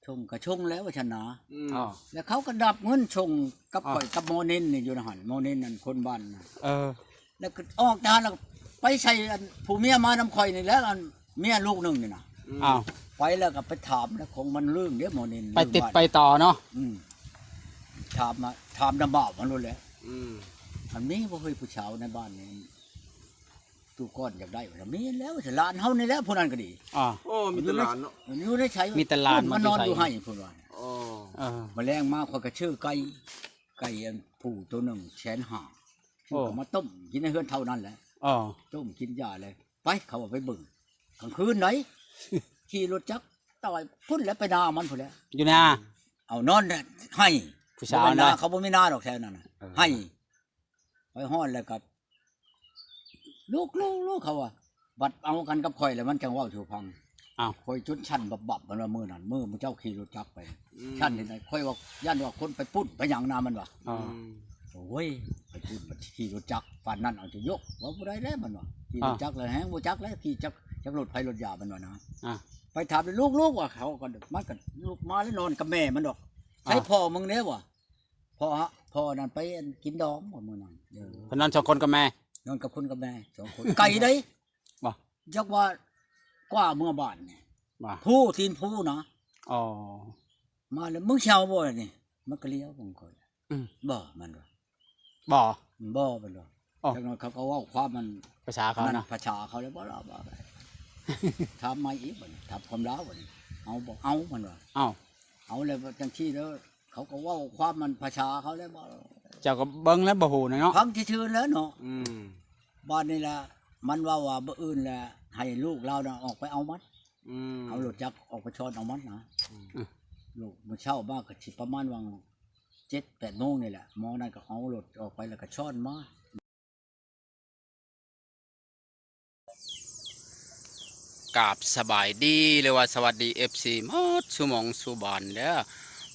ສົ່ງກະຊົງແລ້ວວ່າຊັ້ນນະ. ອືມ ອໍ ແລ້ວເຂົາກໍນັບເງິນສົ່ງກັບ ອໍ ຂ້ອຍກັບໝໍເນັນນີ້ຢູ່ໃນຫັ້ນ. ໝໍເນັນນັ້ນຄົນບ້ານນະ ເອີ ແລ້ວກໍອອກຈາກຫັ້ນແລ້ວໄປໃສ່ອັນຜູ້ເມຍມານຳຂ້ອຍນີ້ແຫຼະ ອັນເມຍລູກໜຶ່ງນີ້ນະ. ອືມ ອ້າວ ໄປແລ້ວກໍໄປຖາມ ແລ້ວຂອງມັນລືມເດ້ໝໍເນັນ ໄປຕິດໄປຕໍ່ເນາະ. ອືມ ຖາມມາ ຖາມນຳບ່າວມັນໂລດແຫຼະ. ອືມ ມັນມີບໍ່ເຮີ້ຍ ຜູ້ສາວໃນບ້ານນີ້ ຕູ້ກ່ອນຢາກໄດ້ວ່າ ແມ່ນແລ້ວ ຫຼານເຮົານີ້ແຫຼະ ຜູ້ນັ້ນກໍດີ. ອໍ ໂອ້ ມີແຕ່ຫຼານເນາະ ຢູ່ໃນໃສ ມີແຕ່ຫຼານ ມັນນອນຢູ່ໄຮ່ພຸ້ນວ່າ. ອໍ ເອີ ມາແລງມາຂ້ອຍກໍຊື້ໄກ່ ໄກ່ອັນຜູ້ໂຕໜຶ່ງແສນຫ້າ ຊື້ ໂອ້ ກໍມາຕົ້ມກິນໃນເຮືອນເທົ່ານັ້ນແຫຼະ. ອໍ ຕົ້ມກິນຢາແລ້ວ ໄປ ເຂົາວ່າໄປເບິ່ງກາງຄືນໃດ ຂີ່ລົດຈັກຕາຍພຸ້ນແຫຼະ ໄປນາມັນພຸ້ນແຫຼະ ຢູ່ນາ ເອົານອນໃຫ້ ຜູ້ສາວນະ ບໍ່ແມ່ນນາ ເຂົາບໍ່ມີນາດອກແຖວນັ້ນນະ. ເອີ ໃຫ້ ໄປຮອດແລ້ວກໍ ລູກໆໆ ເຂົາວ່າ ບັດເອົາກັນກັບຂ້ອຍແລ້ວມັນຈັ່ງເວົ້າສູ່ຟັງ. ອ້າວ ຂ້ອຍຈົນສັ່ນບັບໆ ມັນວ່າມື້ນັ້ນ ມື້ໝູ່ເຈົ້າຂີ່ລົດຈັກໄປ. ອືມ ຊັ້ນເຮັດໃດ ຂ້ອຍວ່າຢ້ານວ່າຄົນໄປປຸ້ນໄປຫຍັງນະ ມັນວ່າ. ອໍ ອືມ ໂອ້ຍ ໄປປຸ້ນ ມັນຂີ່ລົດຈັກປານນັ້ນ ເອົາຈະຍົກ ເວົ້າບໍ່ໄດ້ແລ້ວ ມັນວ່າ. ຂີ່ລົດຈັກ ອ່າ ແລ້ວແຮງບໍ່ຈັກແລ້ວ ຂີ່ຈັກ ຈັກລົດໃຜລົດຢາ ມັນວ່ານະ. ອ່າ ໄປຖາມລູກໆ ວ່າ ເຂົາກໍ ມັນກໍລຸກມາແລ້ວນອນກັບແມ່ມັນດອກ. ໃສ ອ່າ ພໍ່ມຶງເດ້ ວ່າ ພໍ່ ພໍ່ນັ້ນໄປອັນກິນດອງບໍ່ມື້ນັ້ນ. ເອີ ເພິ່ນນອນສອງຄົນກັບແມ່ ນອນກັບຄົນກັບແມ່ສອງຄົນ ໄກເດ້. ບໍ່ ຈັກວ່າ ກວ່າເມືອບ້ານນີ້ ບໍ່ ພູ ຕີນພູນະ. ອໍ ມາແລ້ວ ມຶງຊິເອົາບໍ່ນີ້ ມັນກໍລຽວເບິ່ງຂ້ອຍ. ອືມ ບໍ່ ມັນວ່າ ບໍ່ ບໍ່ ມັນວ່າ. ອໍ ຈັກໜ້ອຍເຂົາກໍເວົ້າຄວາມມັນ ພາສາເຂົານະ ພາສາເຂົາແລ້ວ ບໍ່ລາວ ບໍ່ໄດ້ ຖາມໃໝ່ອີກບັດນີ້ ຖາມຄວາມລາວບັດນີ້ ເອົາບໍ່ ເອົາ ມັນວ່າ. ເອົ້າ ເອົາແລ້ວ ຈັ່ງຊີ້ເດີ ເຂົາກໍເວົ້າຄວາມມັນພາສາເຂົາແລ້ວ ບໍ່ ເຈົ້າກໍເບິ່ງແລ້ວ ບໍ່ຮູ້ນະເນາະ ຟັງຊື່ໆແລ້ວເນາະ. ອືມ ບາດນີ້ລະ ມັນເວົ້າວ່າມື້ອື່ນລະ ໃຫ້ລູກລາວນະອອກໄປເອົາມັນ. ອືມ ເອົາລົດຈັກອອກໄປຊ້ອນເອົາມັນນະ. ອືມ ລູກມື້ເຊົ້າມາກໍຊິປະມານຫວ່າງເຈັດແປດໂມງນີ້ແຫຼະ ໝໍນັ້ນກໍເອົາລົດອອກໄປແລ້ວກໍຊ້ອນມາ. ກາບສະບາຍດີ ຫຼືວ່າສະຫວັດດີ ເອັຟຊີ ໝົດສູ່ໝ່ອງສູ່ບ່ອນເດີ້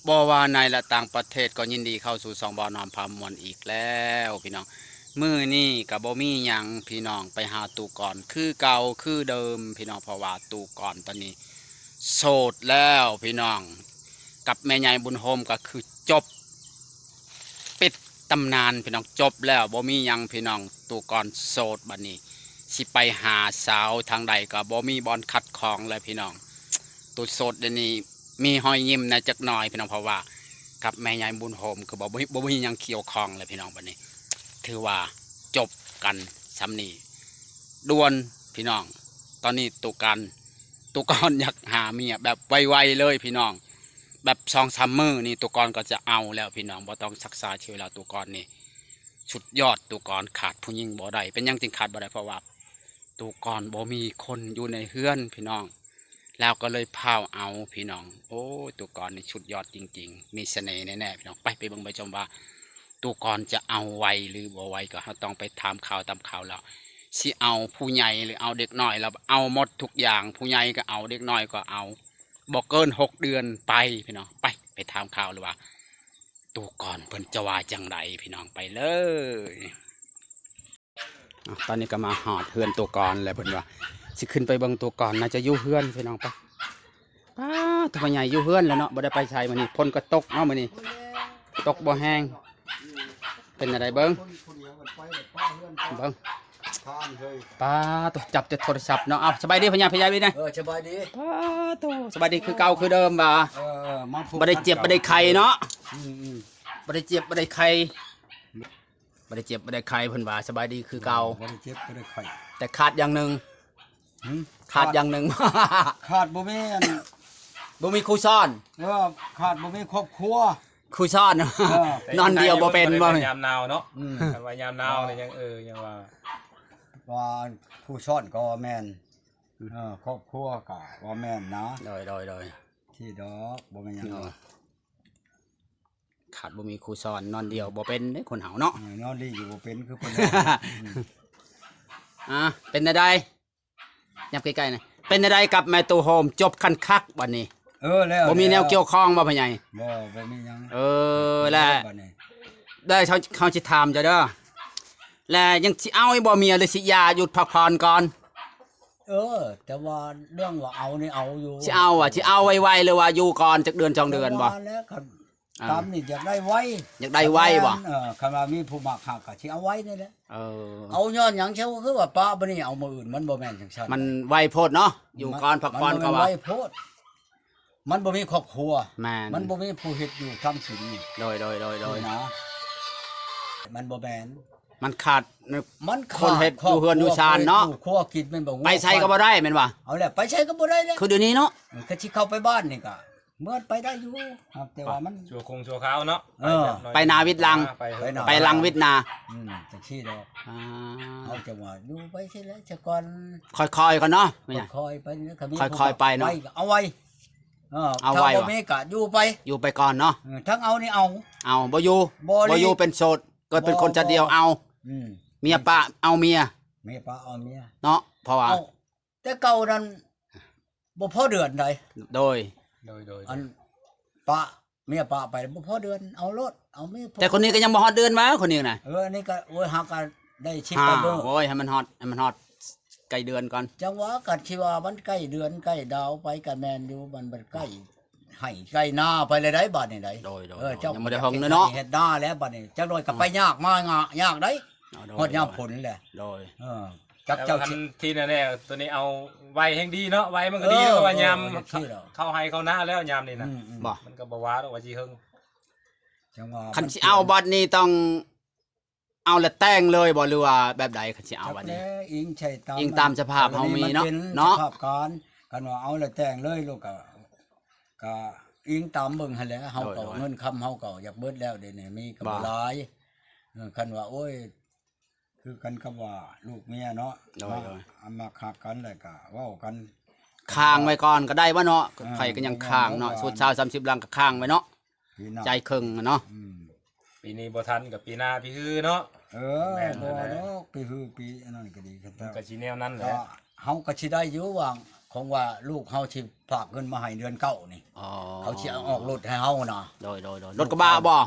ບໍ່ວ່າໃນ ແລະ ຕ່າງປະເທດ ກໍຍິນດີເຂົ້າສູ່ຊ່ອງບ່າວນ້ອຍພາມ່ວນອີກແລ້ວພີ່ນ້ອງ. ມື້ນີ້ກໍບໍ່ມີຫຍັງພີ່ນ້ອງ ໄປຫາຕູ້ກ່ອນຄືເກົ່າຄືເດີມພີ່ນ້ອງ ເພາະວ່າຕູ້ກ່ອນຕອນນີ້ໂສດແລ້ວພີ່ນ້ອງ ກັບແມ່ໃຫຍ່ບຸນໂຮມກໍຄືຈົບ ປິດຕຳນານພີ່ນ້ອງ ຈົບແລ້ວ ບໍ່ມີຫຍັງພີ່ນ້ອງ. ຕູ້ກ່ອນໂສດ ບັດນີ້ຊິໄປຫາສາວທາງໃດກໍບໍ່ມີບ່ອນຂັດຂ້ອງແລ້ວພີ່ນ້ອງ. ຕູ້ໂສດດຽວນີ້ມີຮອຍຍິ້ມແດ່ຈັກໜ້ອຍພີ່ນ້ອງ ເພາະວ່າກັບແມ່ໃຫຍ່ບຸນໂຮມຄືບໍ່ ບໍ່ ບໍ່ມີຫຍັງກ່ຽວຂ້ອງແລ້ວພີ່ນ້ອງ. ບັດນີ້ຖືວ່າຈົບກັນສ່ຳນີ້ ດ່ວນພີ່ນ້ອງ. ຕອນນີ້ຕູ້ກ່ອນ ຕູ້ກ່ອນຢາກຫາເມຍແບບໄວໆເລີຍພີ່ນ້ອງ ແບບສອງສາມມື້ນີ້ ຕູ້ກ່ອນກໍຈະເອົາແລ້ວພີ່ນ້ອງ ບໍ່ຕ້ອງຊັກຊ້າເສຍເວລາ. ຕູ້ກ່ອນນີ້ສຸດຍອດ ຕູ້ກ່ອນຂາດຜູ້ຍິງບໍ່ໄດ້. ເປັນຫຍັງຈຶ່ງຂາດບໍ່ໄດ້? ເພາະວ່າຕູ້ກ່ອນບໍ່ມີຄົນຢູ່ໃນເຮືອນພີ່ນ້ອງ ລາວກໍເລີຍພ້າວເອົາພີ່ນ້ອງ. ໂອ້ຍ ຕູ້ກ່ອນນີ້ສຸດຍອດຈິງໆ ມີສະເໜ່ແນ່ໆພີ່ນ້ອງ. ໄປ ໄປເບິ່ງໄປຊົມວ່າຕູ້ກ່ອນຈະເອົາໄວຫຼືບໍ່ໄວ ກໍເຮົາຕ້ອງໄປຖາມຂ່າວຕາມຂ່າວແລ້ວ ຊິເອົາຜູ້ໃຫຍ່ຫຼືເອົາເດັກນ້ອຍ ລາວເອົາໝົດທຸກຢ່າງ ຜູ້ໃຫຍ່ກໍເອົາ ເດັກນ້ອຍກໍເອົາ ບໍ່ເກີນຫົກເດືອນໄປພີ່ນ້ອງ. ໄປ ໄປຖາມຂ່າວ ຫຼືວ່າຕູ້ກ່ອນເພິ່ນຈະວ່າຈັ່ງໃດພີ່ນ້ອງ ໄປເລີຍ. ອາ ຕອນນີ້ກໍມາຮອດເຮືອນຕູ້ກ່ອນແລ້ວ ເພິ່ນວ່າຊິຂຶ້ນໄປເບິ່ງຕູ້ກ່ອນ ໜ້າຈະຢູ່ເຮືອນພີ່ນ້ອງ. ໄປ ປ້າ ພໍ່ໃຫຍ່ຢູ່ເຮືອນແລ້ວເນາະ ບໍ່ໄດ້ໄປໃສມື້ນີ້ ຝົນກໍຕົກເນາະມື້ນີ້ ຕົກບໍ່ແຮງ. ເປັນແນວໃດເບິ່ງ ເບິ່ງ ປ້າໂຕ ຈັບແຕ່ໂທລະສັບເນາະ. ເອົາ ສະບາຍດີພໍ່ໃຫຍ່ ພໍ່ໃຫຍ່ເນາະ. ເອີ ສະບາຍດີ ປ້າໂຕ ສະບາຍດີຄືເກົ່າຄືເດີມວ່າ ເອີ ມາພົບ ບໍ່ໄດ້ເຈັບບໍ່ໄດ້ໄຂ້ເນາະ. ອືມໆ ບໍ່ໄດ້ເຈັບບໍ່ໄດ້ໄຂ້ ບໍ່ໄດ້ເຈັບບໍ່ໄດ້ໄຂ້ ເພິ່ນວ່າສະບາຍດີຄືເກົ່າ ບໍ່ໄດ້ເຈັບບໍ່ໄດ້ໄຂ້ ແຕ່ຂາດຢ່າງໜຶ່ງ. ຫືມ? ຂາດຢ່າງໜຶ່ງ ຂາດບໍ່ມີອັນ ບໍ່ມີຄູ່ຊ້ອນ. ເອີ ຂາດບໍ່ມີຄອບຄົວ ຄູ່ຊ້ອນ. ເອີ ນອນດຽວບໍ່ເປັນບໍ່? ຍາມໜາວເນາະ. ອືມ ຄັນວ່າຍາມໜາວນີ້ຍັງ ເອີ ຍັງວ່າ ວ່າຄູ່ຊ້ອນກໍວ່າແມ່ນ ອືມ ເອີ ຄອບຄົວກໍວ່າແມ່ນນະ. ໂດຍ ໂດຍ ໂດຍ ທີ່ດອກ ບໍ່ແມ່ນຫຍັງດອກ. ໂດຍ ຂາດບໍ່ມີຄູ່ຊ້ອນ ນອນດຽວບໍ່ເປັນເດ້ຄົນເຮົາເນາະ. ເອີ ນອນດີຢູ່ບໍ່ເປັນຄືເພິ່ນ. ອືມ ອ່າ ເປັນແນວໃດ? ຫຍັບໃກ້ໆນະ ເປັນແນວໃດກັບແມ່ຕູ້ໂຮມ ຈົບຂັ້ນຄັກບັດນີ້? ເອີ ແລ້ວ ບໍ່ມີແນວ ແລ້ວ ກ່ຽວຂ້ອງບໍ່ພໍ່ໃຫຍ່? ບໍ່ ບໍ່ມີຫຍັງ. ເອີ ແລ້ວ ບັດນີ້ ແລ້ວເຮົາ ເຮົາຊິຖາມເຈົ້າເດີ ແລ້ວຍັງຊິເອົາອີກບໍ່ເມຍ ຫຼືຊິຢ່າ ຢຸດພັກຜ່ອນກ່ອນ? ເອີ ແຕ່ວ່າເລື່ອງວ່າເອົານີ້ເອົາຢູ່ ຊິເອົາວ່າ ຊິເອົາໄວໆ ຫຼືວ່າຢູ່ກ່ອນຈັກເດືອນສອງເດືອນບໍ່? ແຕ່ວ່າແລ້ວຄັນ ອ່າ ຕາມນີ້ຢາກໄດ້ໄວ ຢາກໄດ້ໄວບໍ່? ເອີ ຄັນວ່າມີຜູ້ມັກຮັກກໍຊິເອົາໄວນີ້ແຫຼະ. ເອີ ເອົາຍ້ອນຫຍັງ? ເຈົ້າຄືວ່າປະບັດນີ້ເອົາມື້ອື່ນ ມັນບໍ່ແມ່ນຈັ່ງຊັ້ນ ມັນໄວໂພດເນາະ ຢູ່ກ່ອນ ມັນ ພັກຜ່ອນ ມັນບໍ່ແມ່ນ ເຂົາວ່າ ໄວໂພດ ມັນບໍ່ມີຄອບຄົວ ແມ່ນ ມັນບໍ່ມີຜູ້ເຮັດຢູ່ທຳກິນນີ້ ໂດຍ ໂດຍ ໂດຍ ໂດຍ ນະ ມັນບໍ່ແມ່ນ ມັນຂາດ ມັນຂາດ ຄົນເຮັດຢູ່ເຮືອນຢູ່ຊານເນາະ ຄອບຄົວ ເຮັດຢູ່ຄົວກິນ ແມ່ນບໍ່? ໄປໃສກໍບໍ່ໄດ້ແມ່ນບໍ່? ເອົາແຫຼະ ໄປໃສກໍບໍ່ໄດ້ແຫຼະ ຄືດຽວນີ້ເນາະ ເອີ ຄັນຊິເຂົ້າໄປບ້ານນີ້ກໍເມືອໄປໄດ້ຢູ່ ແຕ່ວ່າມັນຊົ່ວຄົງຊົ່ວຄາວເນາະ ເອີ ໄປນາວິດຫຼັງ ໄປນາ ໄປຫຼັງວິດນາ ອືມ ຈັ່ງຊີ້ດອກ ອ່າ ເຮົາຈັ່ງວ່າຢູ່ໄປຊີ້ແຫຼະ ຊະກ່ອນ ຄ່ອຍໆ ກ່ອນເນາະ ຄ່ອຍໆ ໄປ ຄັນມີ ຄ່ອຍໆ ໄປເນາະ ໄປກໍເອົາໄວ ເອີ ເອົາໄວ ຖ້າບໍ່ມີກໍຢູ່ໄປ ຢູ່ໄປກ່ອນເນາະ ເອີ ທັງເອົານີ້ເອົາ ເອົາ ບໍ່ຢູ່ ບໍ່ ບໍ່ຢູ່ ເປັນໂສດ ເກີດເປັນຄົນຊາດດຽວ ບໍ່ ເອົາ ອືມ ເມຍປະເອົາເມຍ ເມຍປະເອົາເມຍ ເນາະ ເພາະວ່າ ເອົາ ແຕ່ເກົ່ານັ້ນບໍ່ພໍເດືອນໃດ ໂດຍ ໂດຍ ໂດຍ ອັນປະເມຍປະໄປບໍ່ພໍເດືອນ ເອົາໂລດ ເອົາເມຍ ແຕ່ຄົນນີ້ກໍຍັງບໍ່ຮອດເດືອນວ່າ ຄົນນີ້ນະ ເອີ ອັນນີ້ກໍ ໂອ້ຍ ຫາກໍໄດ້ສິບປາຍມື້ ໂອ້ຍ ໃຫ້ມັນຮອດ ໃຫ້ມັນຮອດໃກ້ເດືອນກ່ອນ ຈັ່ງວ່າກັນ ຊິວ່າມັນໃກ້ເດືອນໃກ້ດາວໄປກໍແມ່ນຢູ່ ມັນ ມັນໃກ້ໄຮ່ໃກ້ນາໄປແລ້ວໃດ໋ ບາດນີ້ໃດ໋ ໂດຍ ໂດຍ ເອີ ເຈົ້າຍັງບໍ່ໄດ້ເຮັດໄຮ່ເຮັດນາແລ້ວ ບາດນີ້ຈັກໜ້ອຍກໍໄປຍາກມາຍາກໄດ້ ເນາະ ໂດຍ ຮອດຍາມຝົນແຫຼະ ໂດຍ ເອີ ຈັກເຈົ້າ ແຕ່ວ່າຄັນທີ່ແນ່ໆ ໂຕນີ້ເອົາໄວແຮງດີເນາະ ໄວມັນກໍດີ ເອີ ເພາະວ່າຍາມ ເອີ ເຂົ້າໄຮ່ເຂົ້ານາແລ້ວຍາມນີ້ນະ ອືມໆ ບໍ່ ມັນກໍບໍ່ວ່າດອກວ່າຊິເຫິງ ຈັ່ງວ່າ ຄັນຊິເອົາບັດນີ້ຕ້ອງເອົາແລ້ວແຕ່ງເລີຍບໍ່ ຫຼືວ່າແບບໃດ ຄັນຊິເອົາບັດນີ້? ຈັກແລ້ວ ອີງໃສ່ຕາມ ອີງຕາມສະພາບເຮົາມີເນາະ ເນາະ ສະພາບການ ຄັນວ່າເອົາແລ້ວແຕ່ງເລີຍ ລູກກໍ ກໍອີງຕາມເບິ່ງຫັ້ນແຫຼະ ເຮົາກໍ ໂດຍ ເງິນຄຳເຮົາກໍຢາກເບິດແລ້ວ ດຽວນີ້ມີກໍບໍ່ ບໍ່ຫຼາຍ ເອີ ຄັນວ່າ ໂອ້ຍ ຄືກັນກັບວ່າລູກເມຍເນາະ ໂດຍ ມາ ໂດຍ ມາມັກຮັກກັນ ແລ້ວກໍເວົ້າກັນ ຄ້າງໄວ້ກ່ອນກໍໄດ້ວະເນາະ ເອີ ໃຜກໍຍັງຄ້າງເນາະ ຊຸດຊາວສາມສິບຫຼັງກໍຄ້າງໄວ້ເນາະ ປີໜ້າ ໃຈເຄິ່ງເນາະ ອືມ ປີນີ້ບໍ່ທັນກໍປີໜ້າ ປີຮືເນາະ ເອີ ແມ່ນ ບໍ່ວ່າດອກ ປີຮື ປີອັນນັ້ນກໍດີ ມັນກໍຊິແນວນັ້ນແຫຼະ ກໍເຮົາກໍຊິໄດ້ຢູ່ວ່າ ຂອງວ່າລູກເຮົາຊິຝາກເງິນມາໃຫ້ເດືອນເກົ້ານີ້ ອໍ ເຂົາຊິເອົາອອກລົດໃຫ້ເຮົານະ ໂດຍ ໂດຍ ໂດຍ ລົດກະບະບໍ່?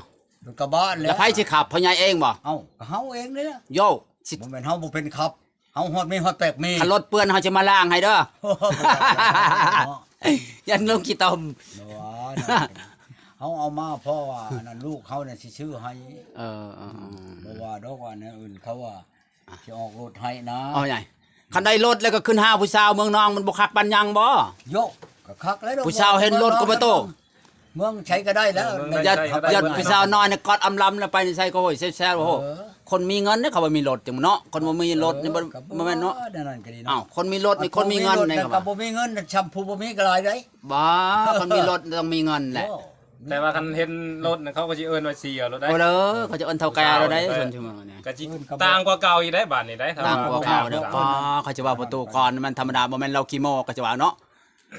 ລົດກະບະແຫຼະ ແລ້ວໃຜຊິຂັບ ພໍ່ໃຫຍ່ເອງບໍ່? ເອົ້າ ກໍເຮົາເອງນີ້ແຫຼະ ໂຢ ຊິ ບໍ່ແມ່ນເຮົາບໍ່ເປັນຂັບ ເຮົາຮອດມີຮອດແປກມີ ຄັນລົດເປື້ອນເຮົາຊິມາລ້າງໃຫ້ເດີ ໂອ້ ບໍ່ຢາກເນາະ ຢ້ານລົງຂີ້ຕົມ ບໍ່ວ່າ ເຮົາເອົາມາເພາະວ່າອັນນັ້ນ ລູກເຮົານັ້ນຊິຊື້ໃຫ້ ເອີ ເອີ ອືມ ບໍ່ວ່າດອກວ່າແນວອື່ນ ເຂົາວ່າຊິອອກລົດໃຫ້ນະ ເອົາໃຫຍ່ ຄັນໄດ້ລົດແລ້ວກໍຂຶ້ນຫາຜູ້ສາວເມືອງນອງ ມັນບໍ່ຄັກປານຫຍັງບໍ່? ໂຢ ກໍຄັກແລ້ວ ຜູ້ສາວເຫັນລົດກໍບໍ່ໂຕ ເມືອງໃສກໍໄດ້ແລ້ວ ເມືອງໃດ ຢາດ ໃສກໍໄດ້ ຢາດຜູ້ສາວນ້ອຍນີ້ກອດອຳລຳແລ້ວໄປໃສກໍໂອ້ຍແຊວໆ ໂອ້ໂຫ ເອີ ຄົນມີເງິນເດ້ ເຂົາວ່າມີລົດຈັ່ງເນາະ ຄົນບໍ່ມີລົດນີ້ ເອີ ບໍ່ ບໍ່ແມ່ນເນາະ ແນວນັ້ນກໍດີເນາະ ອ້າວ ຄົນມີລົດນີ້ ຄົນມີເງິນນີ້ ຄັນບໍ່ມີລົດກໍບໍ່ມີເງິນ ຊ່ຳຜູ້ບໍ່ມີກໍຫຼາຍເດ້ ບໍ່ ຄົນມີລົດຕ້ອງມີເງິນແຫຼະ ໂອ້ ແຕ່ວ່າຄັນເຫັນລົດນັ້ນ ເຂົາກໍຊິເອີ້ນວ່າເສຍໂລດໄດ໋ ໂອ້ ເອີ ເຂົາຈະເອີ້ນເຖົ້າແກ່ໂລດໄດ໋ ເອີ ຊົນຊຸມເອີນີ້ ກໍຊິຕ່າງກວ່າເກົ່າອີກໄດ໋ ບາດນີ້ໄດ໋ ຕ່າງກວ່າເກົ່າເດ້ ອໍ ເຂົາຈະວ່າປະຕູກ່ອນ ມັນທຳມະດາ ບໍ່ແມ່ນລາວຂີ້ໂມ້ ເຂົາຈະວ່າເນາະ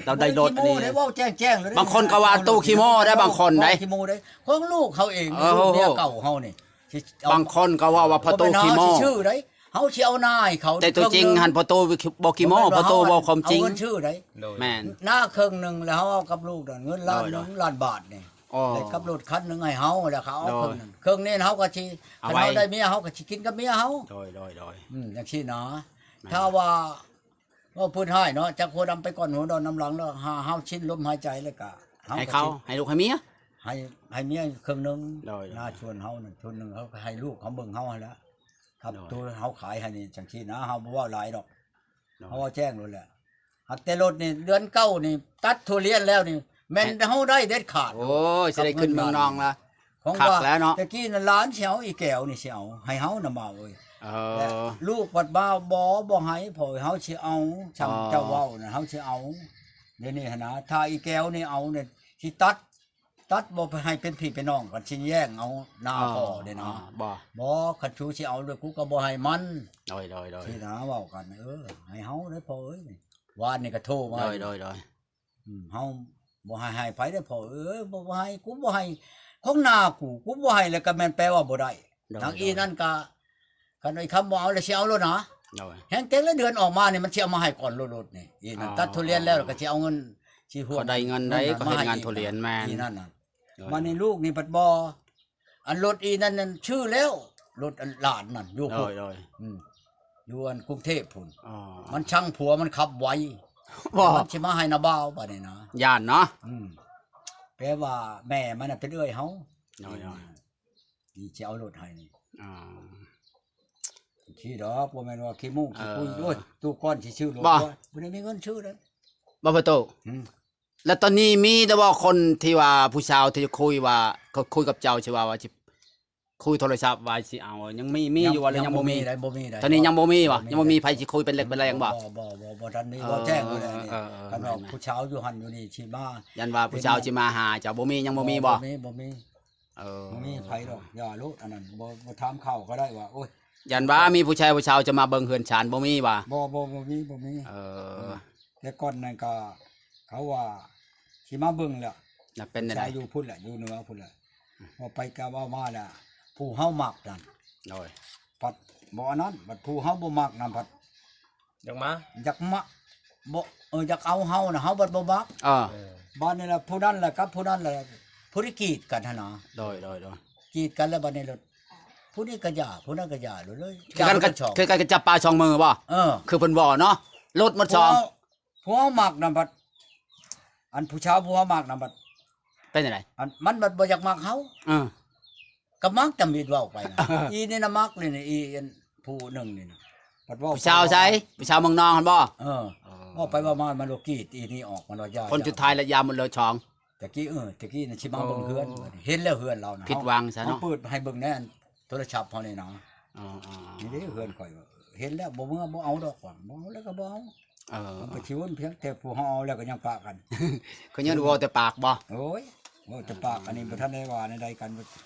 ລາວໄດ້ລົດນີ້ ເວົ້າແຈ້ງໆ ເລີຍ ບາງຄົນກໍວ່າຕູ້ຂີ້ໂມ້ໄດ໋ ບາງຄົນໄດ໋ ຂີ້ໂມ້ໄດ໋ ຂອງລູກເຂົາເອງ ເອີ ລູກເມຍເກົ່າເຮົານີ້ ຊິເອົາ ບາງຄົນກໍເວົ້າວ່າພໍ່ຕູ້ຂີ້ໂມ້ ບໍ່ແມ່ນເຮົາຊິຊື້ໄດ໋ ເຮົາຊິເອົານາໃຫ້ເຂົາ ແຕ່ຕົວຈິງຫັ້ນພໍ່ຕູ້ບໍ່ຂີ້ໂມ້ ພໍ່ຕູ້ເວົ້າຄວາມຈິງ ເອົາເງິນຊື້ໄດ໋ ໂດຍ ແມ່ນ ນາເຄິ່ງໜຶ່ງ ແລ້ວເຮົາເອົາກັບລູກນັ້ນ ເງິນລ້ານໜຶ່ງ ໂດຍ ລ້ານບາດນີ້ ອໍ ໄດ້ກັບລົດຄັນໜຶ່ງໃຫ້ເຮົາ ແລ້ວເຂົາເອົາ ໂດຍ ເຄິ່ງໜຶ່ງ ເຮົາກໍຊິ ຄັນເຮົາໄດ້ເມຍ ເຮົາກໍຊິກິນກັບເມຍເຮົາ ໂດຍ ໂດຍ ໂດຍ ອືມ ຈັ່ງຊີ້ນະ ແມ່ນ ຖ້າວ່າ ເວົ້າພື້ນຮ້າຍເນາະ ຈັກຫົວດຳໄປກ່ອນຫົວດອນນຳຫຼັງ ແລ້ວຫາເຮົາສິ້ນລົມຫາຍໃຈ ແລ້ວກະເຮົາ ໃຫ້ເຂົາ ໃຫ້ລູກໃຫ້ເມຍ ໃຫ້ ໃຫ້ເມຍເຄິ່ງໜຶ່ງ ໂດຍ ນາສ່ວນເຮົານັ້ນສ່ວນໜຶ່ງ ເຮົາກໍໃຫ້ລູກເຮົາເບິ່ງເຮົາຫັ້ນແຫຼະ ຄັບ ໂດຍ ໂຕເຮົາຂາຍໃຫ້ນີ້ ຈັ່ງຊີ້ນະ ເຮົາບໍ່ເວົ້າຫຼາຍດອກ ໂດຍ ເຮົາເວົ້າແຈ້ງໂລດແຫຼະ ຫາກແຕ່ລົດນີ້ ເດືອນເກົ້ານີ້ ຕັດທຸລຽນແລ້ວນີ້ ແມ່ນ ແມ່ນ ເຮົາໄດ້ເດັດຂາດ ໂອ້ຍ ຊິໄດ້ຂຶ້ນເມືອງນອງລະ ຂອງ ຄັກ ວ່າ ແລ້ວເນາະ ແຕ່ກີ້ນັ້ນຫຼານຊິເອົາ ອີແກ້ວນີ້ຊິເອົາ ໃຫ້ເຮົານະ ບ່າວເອີຍ ເອີ ແລະລູກພັດວ່າ ບໍ່ ບໍ່ໃຫ້ ພໍ່ເຮົາຊິເອົາ ຊ່ຳ ອໍ ເຈົ້າເວົ້ານະ ເຮົາຊິເອົາ ດຽວນີ້ຫັ້ນນະ ຖ້າອີແກ້ວນີ້ເອົານີ້ ຊິຕັດ ຕັດບໍ່ໃຫ້ເປັນພີ່ເປັນນ້ອງກັນ ຊິແຍ່ງເອົານາພໍ່ເດ້ນະ ອໍ ບໍ່ ບໍ່ ຄັນຊູຊິເອົາດ້ວຍ ກູກໍບໍ່ໃຫ້ມັນ ໂດຍ ໂດຍ ໂດຍ ຊິນະ ເວົ້າກັນ ເອີ ໃຫ້ເຮົາເດ້ ພໍ່ເອີຍ ວານນີ້ກໍໂທມາ ໂດຍ ໂດຍ ໂດຍ ອືມ ເຮົາບໍ່ໃຫ້ໃຫ້ໃຜເດ້ພໍ່ເອີຍ ບໍ່ ບໍ່ໃຫ້ ກູບໍ່ໃຫ້ ຂອງນາກູ ກູບໍ່ໃຫ້ ແລ້ວກໍແມ່ນແປວ່າບໍ່ໄດ້ ໂດຍ ທາງອີນັ້ນກໍ ຄັນອີຄຳບໍ່ເອົາແລ້ວ ຊິເອົາໂລດນະ ໂດຍ ແຮງແຕກແລ້ວ ເດືອນອອກມານີ້ ມັນຊິເອົາມາໃຫ້ກ່ອນໂລດໆ ນີ້ ອີນັ້ນ ອໍ ຕັດທຸລຽນແລ້ວ ອໍ ກໍຊິເອົາເງິນ ຊິຫວງ ເຂົາໄດ້ເງິນໄດ້ ເງິນ ເຂົາເຮັດງານທຸລຽນ ແມ່ນ ອີນັ້ນນະ ໂດຍ ບາດນີ້ລູກນີ້ພັດບໍ່ ອັນລົດອີນັ້ນນັ້ນ ຊື້ແລ້ວ ລົດອັນຫຼານນັ້ນ ຢູ່ ໂດຍ ໂດຍ ອືມ ຢູ່ອັນກຸງເທບພຸ້ນ. ອໍ ມັນຊັງຜົວ ມັນຂັບໄວ ບໍ່ ມັນຊິມາໃຫ້ນາບ່າວບາດນີ້ນະ. ຢ້ານເນາະ. ອືມ ແປວ່າແມ່ມັນນະເປັນເອື້ອຍເຮົາ. ໂດຍໆ ນີ້ຊິເອົາລົດໃຫ້ນີ້. ອໍ ຂີ້ດອກ ບໍ່ແມ່ນວ່າຂີ້ມູກຂີ້ຄຸຍ. ເອີ ໂອ້ຍ ຕູ້ກ່ອນຊິຊື້ລົດບໍ່ ບໍ່ໄດ້ມີເງິນຊື້ເດ້. ບໍ່ ພໍ່ຕູ້ ອືມ ແລ້ວຕອນນີ້ມີແຕ່ບໍ່ຄົນທີ່ວ່າຜູ້ສາວທີ່ຄຸຍວ່າ ເຂົາຄຸຍກັບເຈົ້າ ຊິວ່າ ວ່າຊິຄຸຍໂທລະສັບວ່າຊິເອົາ ຍັງມີ ມີຢູ່ບໍ່ ຫຼືຍັງບໍ່ມີ? ບໍ່ມີໃດ໋ ບໍ່ມີໃດ໋. ຕອນນີ້ຍັງບໍ່ມີຫວາ? ຍັງບໍ່ມີໃຜຊິຄຸຍເປັນເຫຼັກເປັນແຮງບໍ່? ບໍ່ ບໍ່ ບໍ່ ບໍ່ທັນມີ. ເອີ ເວົ້າແຈ້ງຢູ່ແລ້ວນີ້ ເອີ ເອີ ຄັນວ່າຜູ້ສາວຢູ່ຫັ້ນຢູ່ນີ້ຊິມາ ຢ້ານວ່າຜູ້ສາວຊິມາຫາເຈົ້າ ບໍ່ມີ ຍັງບໍ່ມີບໍ່? ບໍ່ ບໍ່ມີ ບໍ່ມີ. ເອີ ບໍ່ມີໃຜດອກ ຢ່າໂລດ ອັນນັ້ນ ບໍ່ ບໍ່ຖາມຂ່າວກໍໄດ້ວ່າ ໂອ້ຍ ຢ້ານວ່າມີຜູ້ຊາຍຜູ້ສາວຈະມາເບິ່ງເຮືອນຊານ ບໍ່ມີຫວາ? ບໍ່ ບໍ່ ບໍ່ມີ ບໍ່ມີ. ເອີ ເອີ ແຕ່ກ່ອນນັ້ນກໍ ເຂົາວ່າຊິມາເບິ່ງແຫຼະ ແລ້ວເປັນແນວໃດ? ຜູ້ຊາຍຢູ່ພຸ້ນແຫຼະ ຢູ່ເໜືອພຸ້ນແຫຼະ. ເວົ້າໄປກໍເວົ້າມາແຫຼະ ຜູ້ເຮົາມັກນັ້ນ ໂດຍ ພັດບໍ່ອັນນັ້ນ ບັດຜູ້ເຮົາບໍ່ມັກນັ້ນ ພັດຢາກມາ ຢາກມາ ບໍ່ ເອີ ຢາກເອົາເຮົານະ ເຮົາບັດບໍ່ມັກ. ເອີ ເອີ ບາດນີ້ລະ ຜູ້ນັ້ນລະກັບຜູ້ນັ້ນລະ ຜູ້ທີ່ກີດກັນຫັ້ນນະ. ໂດຍ ໂດຍ ໂດຍ ກີດກັນແລ້ວ ບາດນີ້ລະ ຜູ້ນີ້ກໍຢ່າ ຜູ້ນັ້ນກໍຢ່າ ເລີຍ ຄືກັນກັບ ຄືກັນກັບຈັບປາສອງມືບໍ່? ເອີ ຄືເພິ່ນເວົ້າເນາະ ລົດໝົດສອງ ຜູ້ເຮົາມັກນຳ ພັດ ອັນຜູ້ສາວຜູ້ເຮົາມັກນຳ ພັດ ເປັນຈັ່ງໃດ? ອັນມັນບັດບໍ່ຢາກມັກເຮົາ. ເອີ ກໍມັກ ຕຳອິດເວົ້າໄປນະ ອີນີ້ນະມັກນີ້ ອີອັນຜູ້ໜຶ່ງນີ້ນະ ບັດເວົ້າ ຜູ້ສາວໃສ? ຜູ້ສາວເມືອງນອງຫັ້ນບໍ່? ເອີ ອໍ ເວົ້າໄປເວົ້າມາ ມັນບໍ່ກີດອີນີ້ອອກ ມັນວ່າຢ່າ ຄົນສຸດທ້າຍລະຢ່າໝົດເລີຍສອງ. ຕະກີ້ ເອີ ຕະກີ້ນະຊິມາເບິ່ງເຮືອນ ອໍ ເຫັນແລ້ວເຮືອນລາວນະ ຜິດຫວັງຊະເນາະ ເຮົາເປີດໃຫ້ເບິ່ງແດ່ ໂທລະສັບເຮົານີ້ນະ. ອໍ ອໍ ນີ້ເດ້ເຮືອນຂ້ອຍ ເຫັນແລ້ວບໍ່ເມືອ ບໍ່ເອົາດອກວ່າ ບໍ່ເອົາແລ້ວກໍບໍ່ເອົາ. ເອີ ມັນກໍຊິວົນພຽງແຕ່ຜູ້ເຮົາເອົາແລ້ວກໍຍັງປະກັນ ກໍຍ້ອນເວົ້າແຕ່ປາກບໍ່? ໂອ້ຍ ເວົ້າແຕ່ປາກ ອັນນີ້ບໍ່ທັນໄດ້ວ່າແນວໃດກັນ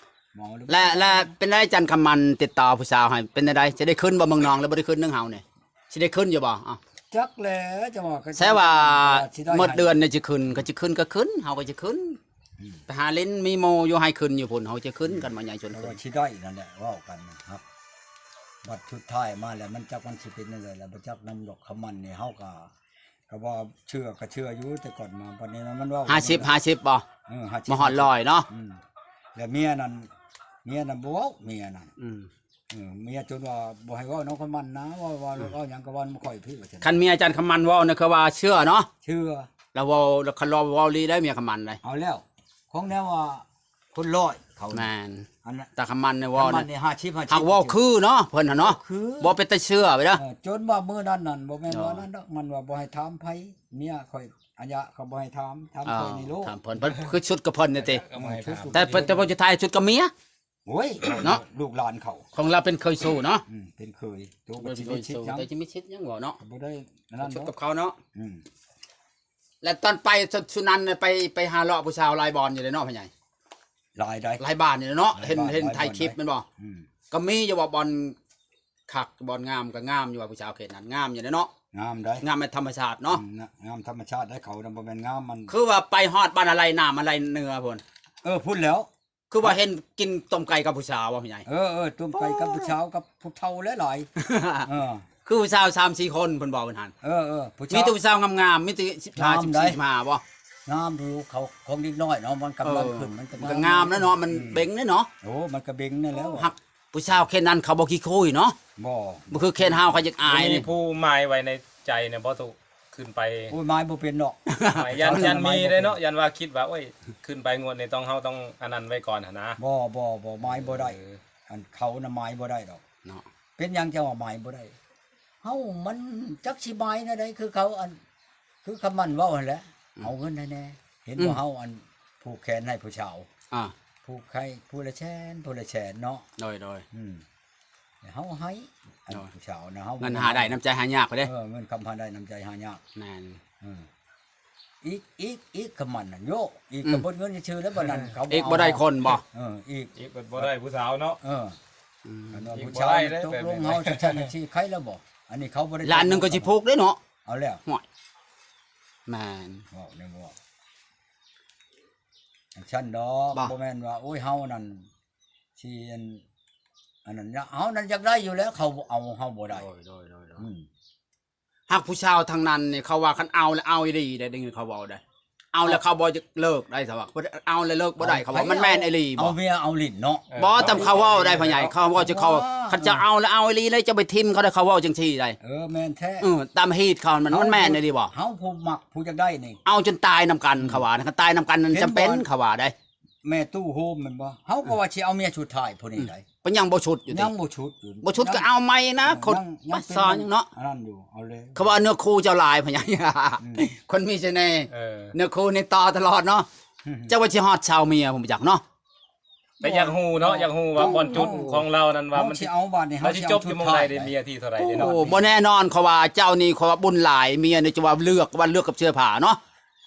ເວົ້າແລ້ວ. ແລະ ແລະເປັນໃດ ຈັນຄຳໝັນຕິດຕໍ່ຜູ້ສາວໃຫ້ ເປັນແນວໃດ ຊິໄດ້ຂຶ້ນບໍ່ເມືອງນອງ ຫຼືບໍ່ໄດ້ຂຶ້ນນຳເຮົານີ້ ຊິໄດ້ຂຶ້ນຢູ່ບໍ່? ເອົ້າ ຈັກແຫຼະ ຈັ່ງວ່າ ແຕ່ວ່າ ຊິໄດ້ ໝົດເດືອນນີ້ຊິຂຶ້ນ ກໍຊິຂຶ້ນກໍຂຶ້ນ ເຮົາກໍຊິຂຶ້ນ ອືມ ໄປຫາຫຼິ້ນ ມີໝູ່ຢູ່ໃຫ້ຂຶ້ນຢູ່ພຸ້ນ ເຮົາຈະຂຶ້ນກັນມາໃຫຍ່ຊົນ ກໍຊິໄດ້ນັ້ນແຫຼະ ເວົ້າກັນນະຄັບ. ບັດສຸດທ້າຍມາແລ້ວ ມັນຈັກມັນຊິເປັນຈັ່ງໃດລະ ບໍ່ຈັກນຳດອກ ຄຳໝັນນີ້ ເຮົາກໍ ກໍວ່າເຊື່ອກໍເຊື່ອຢູ່ ແຕ່ກ່ອນມາ ບັດນີ້ມັນເວົ້າ ຫ້າສິບ ຫ້າສິບບໍ່? ເອີ ຫ້າສິບ ບໍ່ຮອດຮ້ອຍເນາະ. ອືມ ແລ້ວເມຍນັ້ນ ເມຍນັ້ນບໍ່ເວົ້າ ເມຍນັ້ນ ອືມ ເອີ ເມຍຈົນວ່າບໍ່ໃຫ້ເວົ້ານຳຄຳໝັນນະ ເວົ້າ ເວົ້າ ອືມ ເວົ້າຫຍັງກໍເວົ້ານຳຂ້ອຍພີ້ ວ່າຊັ້ນ. ຄັນເມຍອາຈານຄຳໝັນເວົ້ານະ ຄືວ່າເຊື່ອເນາະ ເຊື່ອ ລາວເວົ້າ ລາວຄັນລາວເວົ້າອີ່ຫຼີໄດ໋ ເມຍຄຳໝັນໄດ໋. ເອົາແລ້ວ ຂອງແນວວ່າຄົນລອຍເຂົາ ແມ່ນ ອັນນັ້ນ ຕາຄຳໝັນນີ້ເວົ້າ ຄຳໝັນນີ້ ຫ້າສິບ ຫ້າສິບ ຫາກເວົ້າຄືເນາະ ເພິ່ນຫັ້ນເນາະ ຄື ບໍ່ເປັນຕາເຊື່ອໄປເດີ້. ເອີ ຈົນວ່າມື້ນັ້ນນັ້ນ ບໍ່ແມ່ນວ່ານັ້ນດອກ ມັນວ່າບໍ່ໃຫ້ຖາມໃຜ ເມຍຂ້ອຍ ອັນຍະ ເຂົາບໍ່ໃຫ້ຖາມ ຖາມຂ້ອຍນີ້ໂລດ ຖາມເພິ່ນ ເພິ່ນຄືຊຸດກັບເພິ່ນນີ້ຕິ ເອີ ແຕ່ ແຕ່ ແຕ່ ແຕ່ ແຕ່ສຸດທ້າຍຊຸດກັບເມຍ ໂອ້ຍ ເນາະ ລູກຫຼານເຂົາ ຂອງລາວເປັນເຂີຍຊູເນາະ. ອືມ ເປັນເຂີຍ ໂຕກໍຊິມີສິດຫຍັງ ແຕ່ຊິມີສິດຫຍັງເວົ້າເນາະ ບໍ່ໄດ້ອັນນັ້ນ ຊຸດກັບເຂົາເນາະ. ອືມ ແລະຕອນໄປຊຸດນັ້ນໄປ ໄປຫາເລາະຜູ້ສາວຫຼາຍບ່ອນຢູ່ເດ້ເນາະ ພໍ່ໃຫຍ່ ຫຼາຍໃດ໋ ຫຼາຍບ້ານຢູ່ເນາະ ເຫັນ ເຫັນຖ່າຍຄລິບແມ່ນບໍ່? ອືມ ກໍມີຢູ່ວ່າບ່ອນຄັກ ບ່ອນງາມ ກໍງາມຢູ່ວ່າ ຜູ້ສາວເຂດນັ້ນງາມຢູ່ເດ້ເນາະ. ງາມໃດ໋ ງາມແບບທຳມະຊາດເນາະ. ອືມ ງາມທຳມະຊາດໄດ໋ ເຂົານະບໍ່ແມ່ນງາມ ມັນ ຄືວ່າໄປຮອດບ້ານອາໄລ ນ້ຳອາໄລເໜືອພຸ້ນ. ເອີ ພຸ້ນແລ້ວ ຄືວ່າເຫັນກິນຕົ້ມໄກ່ກັບຜູ້ສາວບໍ່ ພໍ່ໃຫຍ່? ເອີ ເອີ ຕົ້ມໄກ່ກັບຜູ້ສາວ ກັບຜູ້ເຖົ້າຫຼາຍໆ ເອີ ຄືຜູ້ສາວສາມສີ່ຄົນເພິ່ນບອກເພິ່ນຫັ້ນ. ເອີ ເອີ ຜູ້ສາວ ມີແຕ່ຜູ້ສາວງາມໆ ມີແຕ່ສິບຫ້າ ງາມໃດ໋ ສິບສີ່ ສິບຫ້າບໍ່? ງາມຢູ່ ເຂົາຂອງເດັກນ້ອຍເນາະ ມັນກຳລັງຂຶ້ນ ເອີ ມັນກໍ ມັນກໍງາມແລ້ວເນາະ ມັນ ອືມ ເບັງເດ້ເນາະ. ໂອ້ ມັນກໍເບັງນັ້ນແລ້ວ ຮັກ ຜູ້ສາວເຂດນັ້ນເຂົາບໍ່ຂີ້ຄຸຍເນາະ ບໍ່ ບໍ່ຄືເຂດເຮົາ ເຂົາຢາກອາຍ ມີຜູ້ໝາຍໄວ້ໃນໃຈແນ່ບໍ່ ຕູ້? ຂຶ້ນໄປ ໂອ້ຍ ໝາຍບໍ່ເປັນດອກ ຢ້ານ ຢ້ານມີເດ້ເນາະ ຢ້ານວ່າຄິດວ່າ ໂອ້ຍ ຂຶ້ນໄປງວດນີ້ຕ້ອງ ເຮົາຕ້ອງອັນນັ້ນໄວ້ກ່ອນຫັ້ນນະ. ບໍ່ ບໍ່ ບໍ່ ໝາຍບໍ່ໄດ້ ເອີ ອັນເຂົານະໝາຍບໍ່ໄດ້ດອກເນາະ. ເປັນຫຍັງຈັ່ງວ່າໝາຍບໍ່ໄດ້? ເຮົາມັນຈັກຊິໝາຍແນວໃດ ຄືເຂົາອັນ ຄືຄຳໝັນເວົ້າຫັ້ນແຫຼະ ອືມ ເອົາເງິນໃຫ້ແດ່ ເຫັນ ອືມ ບໍ່ ເຮົາອັນຜູກແຂນໃຫ້ຜູ້ສາວ ອ່າ ຜູກໃຫ້ຜູ້ລະແສນ ຜູ້ລະແສນເນາະ. ໂດຍ ໂດຍ ອືມ ເຮົາໃຫ້ອັນ ໂດຍ ຜູ້ສາວນະ ເຮົາ ເງິນຫາໄດ້ ນ້ຳໃຈຫາຍາກເດ້. ເອີ ເງິນຄຳຫາໄດ້ ນ້ຳໃຈຫາຍາກ ແມ່ນ ເອີ ອີກ ອີກ ອີກ ຄຳໝັນນັ້ນໂຍ ອີກ ອືມ ກໍເບິດເງິນຊື່ໆ ແລ້ວບັດນັ້ນເຂົາ ອີກ ເອົາ ບໍ່ໄດ້ຄົນບໍ່? ເອີ ອີກ ອີກບໍ່ໄດ້ຜູ້ສາວເນາະ. ເອີ ອືມ ຄັນວ່າຜູ້ສາວຕົກລົງເຮົາຈັ່ງຊັ້ນຈັ່ງຊີ້ ໃຄແລ້ວບໍ່? ອັນນີ້ເຂົາບໍ່ໄດ້ ລ້ານໜຶ່ງກໍຊິຜູກເດ້ເນາະ. ເອົາແລ້ວ ຫ້ວຍ ແມ່ນ ເວົ້າແນວບໍ່ ຈັ່ງຊັ້ນດອກ ບໍ່ ບໍ່ແມ່ນວ່າ ໂອ້ຍ ເຮົານັ້ນຊິອັນ ອັນນັ້ນ ເຮົານັ້ນຢາກໄດ້ຢູ່ແລ້ວ ເຂົາເອົາເຮົາບໍ່ໄດ້. ໂດຍ ໂດຍ ໂດຍ ໂດຍ ອືມ ຫາກຜູ້ສາວທາງນັ້ນນີ້ ເຂົາວ່າຄັນເອົາແລ້ວເອົາອີ່ຫຼີເດ້ ໄດ້ຍິນເຂົາເວົ້າໄດ້. ເອົາແລ້ວເຂົາບໍ່ຢາກເລີກໄດ້ ຖ້າວ່າເອົາແລ້ວເລີກບໍ່ໄດ້ ເຂົາວ່າມັນແມ່ນອີ່ຫຼີບໍ່? ເອົາເມຍເອົາຫຼິ້ນເນາະ ເອີ ບໍ່ ຕາມເຂົາເວົ້າໄດ້ພໍ່ໃຫຍ່ ເຂົາເວົ້າຈະເຂົາ ເອີ ຄັນຈະເອົາແລ້ວເອົາອີ່ຫຼີເລີຍ ຈະໄປຖິ້ມເຂົາໄດ້ ເຂົາເວົ້າຈັ່ງຊີ້ໄດ໋ ເອີ ແມ່ນແທ້ ເອີ ຕາມຮີດເຂົາ ມັນ ມັນແມ່ນອີ່ຫຼີບໍ່? ເຮົາຜູ້ມັກຜູ້ຢາກໄດ້ນີ້ ເອົາຈົນຕາຍນຳກັນ ເຂົາວ່າ ຄັນຕາຍນຳກັນ ມັນຈຳເປັນ ເຫັນບໍ່? ເຂົາວ່າໄດ໋ ແມ່ຕູ້ໂຮມແມ່ນບໍ່? ເຮົາກໍວ່າຊິເອົາເມຍສຸດທ້າຍຜູ້ນີ້ໄດ໋ ເປັນຫຍັງບໍ່ຊຸດຢູ່ຕິ? ຍັງບໍ່ຊຸດຢູ່ ບໍ່ຊຸດກໍເອົາໃໝ່ນະ ຄົນ ຍັງ ຍັງເປັນ ພາສາຫຍັງເນາະ ອັນນັ້ນຢູ່ ເອົາເລີຍ ເຂົາວ່າເນື້ອຄູ່ເຈົ້າຫຼາຍພະຍາ ອືມ ຄົນມີສະເໜ່ ເອີ ເນື້ອຄູ່ນີ້ຕໍ່ຕະຫຼອດເນາະ ອືມ ເຈົ້າວ່າຊິຮອດຊາວເມຍ ບໍ່ຈັກເນາະ ແຕ່ຢາກຮູ້ເນາະ ຢາກຮູ້ວ່າບ່ອນຈຸດຂອງລາວນັ້ນວ່າມັນຊິເອົາບາດນີ້ ເຮົາຊິຈົບຢູ່ໝ່ອງໃດເດ້ ເມຍທີເທົ່າໃດເດ້ເນາະ ໂອ້ ບໍ່ແນ່ນອນ ເຂົາວ່າເຈົ້ານີ້ ເຂົາວ່າບຸນຫຼາຍ ເມຍນີ້ຈະວ່າເລືອກ ວ່າເລືອກກັບເສື້ອຜ້າເນາະ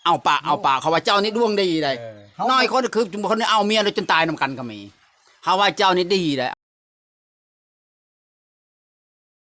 ເອົາປະເອົາປະ ເຂົາວ່າເຈົ້ານີ້ດວງດີໄດ໋ ເອີ ນ້ອຍຄົນຄືຄົນເອົາເມຍແລ້ວຈົນຕາຍນຳກັນກໍມີ ເຂົາວ່າເຈົ້ານີ້ດີໄດ໋